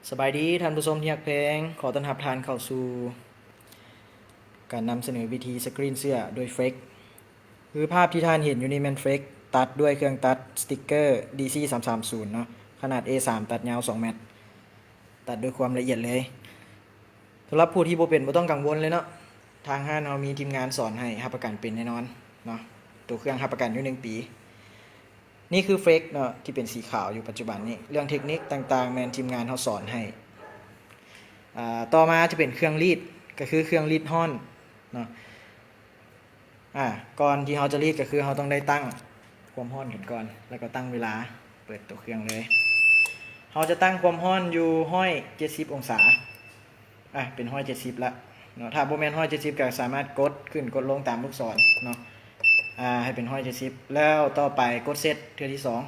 ສະບາຍດີທ່ານຜູ້ຊົມທີ່ຮັກແພງ, ຂໍຕ້ອນຮັບທ່ານເຂົ້າສູ່ການນຳສະເໜີວິທີສະກຣີນເສື້ອໂດຍເຟລັກ. ຄືພາບທີ່ທ່ານເຫັນຢູ່ນີ້ແມ່ນເຟລັກຕັດດ້ວຍເຄື່ອງຕັດສະຕິກເກີ ດີຊີ ສາມສາມສູນເນາະ, ຂະໜາດ ເອສາມ ຕັດຍາວສອງແມັດ, ຕັດດ້ວຍຄວາມລະອຽດເລີຍ. ສຳລັບຜູ້ທີ່ບໍ່ເປັນ ບໍ່ຕ້ອງກັງວົນເລີຍເນາະ, ທາງຮ້ານເຮົາມີທີມງານສອນໃຫ້, ຮັບປະກັນເປັນແນ່ນອນເນາະ, ໂຕເຄື່ອງຮັບປະກັນຢູ່ໜຶ່ງປີ. ນີ້ຄືເຟລັກເນາະ ທີ່ເປັນສີຂາວຢູ່ປັດຈຸບັນນີ້. ເລື່ອງເທັກນິກຕ່າງໆ ແມ່ນທີມງານເຮົາສອນໃຫ້. ອາ ຕໍ່ມາຈະເປັນເຄື່ອງລີດ, ກໍຄືເຄື່ອງລີດຮ້ອນເນາະ. ອາ ກ່ອນທີ່ເຮົາຈະລີດ ກໍຄືເຮົາຕ້ອງໄດ້ຕັ້ງຄວາມຮ້ອນຂຶ້ນກ່ອນ ແລ້ວກໍຕັ້ງເວລາເປີດຕົວເຄື່ອງເລີຍ. ເຮົາຈະຕັ້ງຄວາມຮ້ອນຢູ່ຮ້ອຍເຈັດສິບອົງສາ. ອາ ເປັນຮ້ອຍເຈັດສິບລະເນາະ, ຖ້າບໍ່ແມ່ນຮ້ອຍເຈັດສິບກໍສາມາດກົດຂຶ້ນກົດລົງຕາມລູກສອນເນາະ. ອາ ໃຫ້ເປັນຮ້ອຍເຈັດສິບ ແລ້ວຕໍ່ໄປກົດເຊັດເທື່ອທີສອງ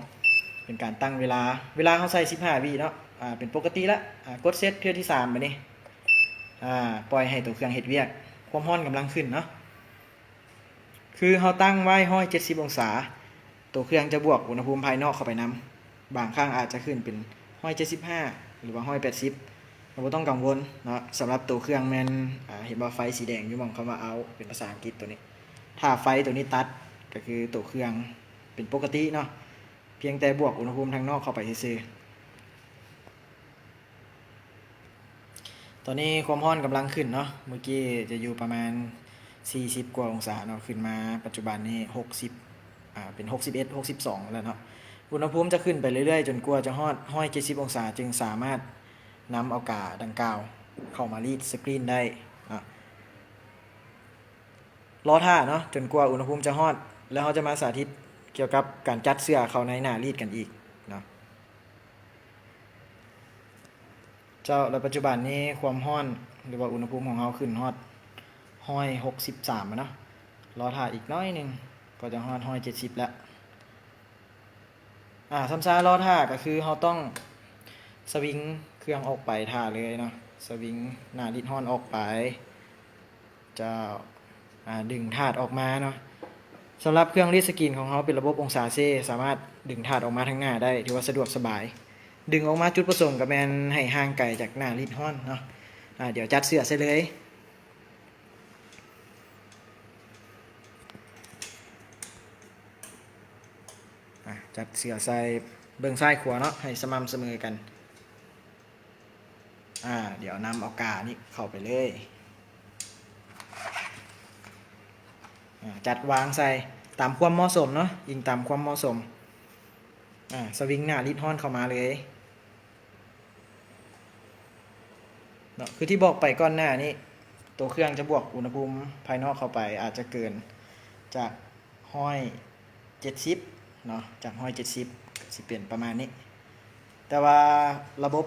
ເປັນການຕັ້ງເວລາ. ເວລາເຮົາໃສ່ສິບຫ້າວິເນາະ, ອາ ເປັນປົກກະຕິລະ. ອາ ກົດເຊັດເທື່ອທີສາມບາດນີ້. ອາ ປ່ອຍໃຫ້ຕົວເຄື່ອງເຮັດວຽກ, ຄວາມຮ້ອນກຳລັງຂຶ້ນເນາະ. ຄືເຮົາຕັ້ງໄວ້ຮ້ອຍເຈັດສິບອົງສາ, ຕົວເຄື່ອງຈະບວກອຸນຫະພູມພາຍນອກເຂົ້າໄປນຳ, ບາງຄັ້ງອາດຈະຂຶ້ນເປັນຮ້ອຍເຈັດສິບຫ້າ ຫຼືວ່າຮ້ອຍແປດສິບ, ເຮົາບໍ່ຕ້ອງກັງວົນເນາະ. ສຳລັບຕົວເຄື່ອງແມ່ນ ອາ ເຫັນບໍ່ ໄຟສີແດງຢູ່ໝ່ອງຄຳວ່າ out ເປັນພາສາອັງກິດຕົວນີ້. ຖ້າໄຟຕົວນີ້ຕັດ ກໍຄືຕົວເຄື່ອງເປັນປົກກະຕິເນາະ, ພຽງແຕ່ບວກອຸນຫະພູມທາງນອກເຂົ້າໄປຊື່ໆ. ຕອນນີ້ຄວາມຮ້ອນກຳລັງຂຶ້ນເນາະ, ເມື່ອກີ້ຈະຢູ່ປະມານສີ່ສິບກວ່າອົງສາເນາະ, ຂຶ້ນມາປັດຈຸບັນນີ້ຫົກສິບ ອາ ເປັນຫົກສິບເອັດ ຫົກສິບສອງແລ້ວເນາະ. ອຸນຫະພູມຈະຂຶ້ນໄປເລື້ອຍໆ ຈົນກວ່າຈະຮອດຮ້ອຍເຈັດສິບອົງສາ ຈຶ່ງສາມາດນຳເອົາກາດັ່ງກ່າວເຂົ້າມາລີດສະກຣີນໄດ້ເນາະ. ລໍຖ້າເນາະ ຈົນກວ່າອຸນຫະພູມຈະຮອດ, ແລ້ວເຮົາຈະມາສາທິດກ່ຽວກັບການຈັດເສື້ອເຂົ້າໃນໜ້າລີດກັນອີກເນາະ. ເຈົ້າ ແລະ ປັດຈຸບັນນີ້ຄວາມຮ້ອນ ຫຼືວ່າອຸນຫະພູມຂອງເຮົາຂຶ້ນຮອດຮ້ອຍຫົກສິບສາມແລ້ວເນາະ, ລໍຖ້າອີກໜ້ອຍໜຶ່ງກໍຈະຮອດຮ້ອຍເຈັດສິບແລ້ວ. ອາ ຊຳຊາລໍຖ້າກໍຄືເຮົາຕ້ອງສະວິງເຄື່ອງອອກໄປຖ້າເລີຍເນາະ, ສະວິງໜ້າລີດຮ້ອນອອກໄປ. ເຈົ້າ ອາ ດຶງຖາດອອກມາເນາະ. ສຳລັບເຄື່ອງລີດສະກຣີນຂອງເຮົາເປັນລະບົບອົງສາເຊ, ສາມາດດຶງຖາດອອກມາທາງໜ້າໄດ້, ຖືວ່າສະດວກສະບາຍ. ດຶງອອກມາຈຸດປະສົງກໍແມ່ນໃຫ້ຫ່າງໄກຈາກໜ້າລີດຮ້ອນເນາະ. ອາ ດຽວຈັດເສື້ອໃສ່ເລີຍ. ອາ ຈັດເສື້ອໃສ່ເບິ່ງຊ້າຍຂວາເນາະ ໃຫ້ສະໝ່ຳສະເໝີກັນ. ອາ ດຽວນຳເອົາການີ້ເຂົ້າໄປເລີຍ. ອາ ຈັດວາງໃສ່ຕາມຄວາມເໝາະສົມເນາະ, ອີງຕາມຄວາມເໝາະສົມ. ອາ ສະວິງໜ້າລີດຮ້ອນເຂົ້າມາເລີຍເນາະ. ຄືທີ່ບອກໄປກ່ອນໜ້ານີ້, ໂຕເຄື່ອງຈະບວກອຸນຫະພູມພາຍນອກເຂົ້າໄປ ອາດຈະເກີນຈາກ ຮ້ອຍເຈັດສິບເນາະ, ຈາກຮ້ອຍເຈັດສິບກໍຊິເປັນປະມານນີ້. ແຕ່ວ່າລະບົບ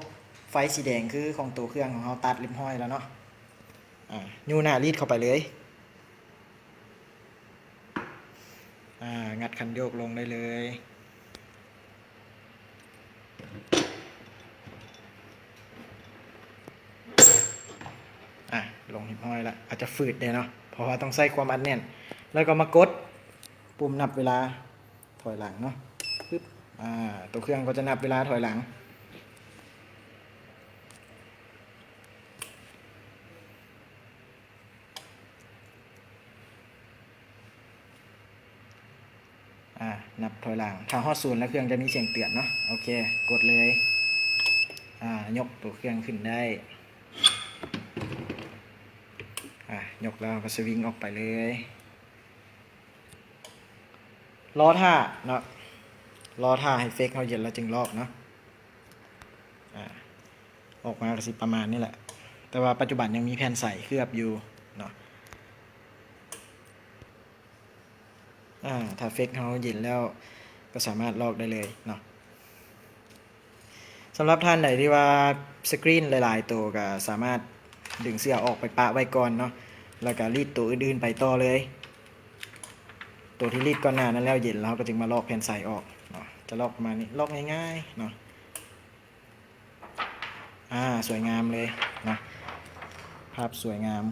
ໄຟສີແດງຄືຂອງໂຕເຄື່ອງຂອງເຮົາຕັດຮຽບຮ້ອຍແລ້ວເນາະ. ອາ ຍູ້ໜ້າລີດເຂົ້າໄປເລີຍ. ອາ ງັດຄັນໂຍກລົງໄດ້ເລີຍ. ອາ ລົງຮຽບຮ້ອຍລະ, ອາດຈະຝືດແດ່ເນາະ ເພາະວ່າຕ້ອງໃຊ້ຄວາມອັດແໜ້ນ. ແລ້ວກໍມາກົດປຸ່ມນັບເວລາຖອຍຫຼັງເນາະ, ປຶບ ອາ ຕົວເຄື່ອງກໍຈະນັບເວລາຖອຍຫຼັງ. ອາ ນັບຖອຍຫຼັງ, ຖ້າຮອດສູນແລ້ວເຄື່ອງຈະມີສຽງເຕືອນເນາະ. ໂອເຄ ກົດເລີຍ. ອາ ຍົກຕົວເຄື່ອງຂຶ້ນໄດ້. ອາ ຍົກແລ້ວກໍສະວິງອອກໄປເລີຍ. ລໍຖ້າເນາະ, ລໍຖ້າໃຫ້ເຟກເຮົາເຢັນແລ້ວຈຶ່ງລອກເນາະ. ອາ ອອກມາກໍຊິປະມານນີ້ແຫຼະ, ແຕ່ວ່າປັດຈຸບັນຍັງມີແຜ່ນໃສເຄືອບຢູ່ເນາະ. ອາ ຖ້າເຟກເຮົາເຢັນແລ້ວກໍສາມາດລອກໄດ້ເລີຍເນາະ. ສຳລັບທ່ານໃດທີ່ວ່າສະກຣີນຫຼາຍໆໂຕ ກໍສາມາດດຶງເສື້ອອອກໄປປະໄວ້ກ່ອນເນາະ, ແລ້ວກໍລີດໂຕອື່ນໆໄປຕໍ່ເລີຍ. ໂຕທີ່ລີດກ່ອນໜ້ານັ້ນແລ້ວເຢັນ ແລ້ວເຮົາກໍຈຶ່ງມາລອກແຜ່ນໃສອອກເນາະ. ຈະລອກປະມານນີ້, ລອກງ່າຍໆເນາະ. ອາ ສວຍງາມເລີຍເນາະ, ພາບສວຍງາມ.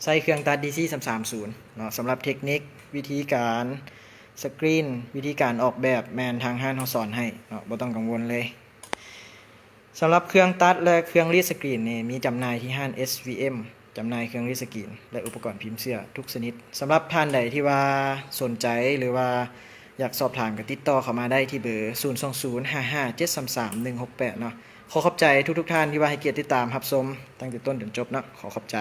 ໃຊ້ເຄື່ອງຕັດ ດີຊີ ສາມສາມສູນເນາະ. ສຳລັບເທັກນິກວິທີການ ສະກຣີນ ວິທີການອອກແບບແມ່ນທາງຮ້ານເຮົາສອນໃຫ້ເນາະ ບໍ່ຕ້ອງກັງວົນເລີຍ. ສຳລັບເຄື່ອງຕັດ ແລະ ເຄື່ອງລີດສະກຣີນນີ້ ມີຈຳໜ່າຍທີ່ຮ້ານ ເອສ ວີ ເອັມ ຈຳໜ່າຍເຄື່ອງລີດສະກຣີນ ແລະ ອຸປະກອນພິມເສື້ອທຸກຊະນິດ. ສຳລັບທ່ານໃດທີ່ວ່າສົນໃຈ ຫຼືວ່າຢາກສອບຖາມ ກໍຕິດຕໍ່ເຂົ້າມາໄດ້ທີ່ເບີ ສູນສອງສູນ ຫ້າຫ້າເຈັດສາມສາມ ໜຶ່ງຫົກແປດ ເນາະ. ຂໍຂອບໃຈທຸກໆທ່ານທີ່ວ່າໃຫ້ກຽດຕິດຕາມຮັບຊົມຕັ້ງແຕ່ຕົ້ນຈົນຈົບເນາະ. ຂໍຂອບໃຈ.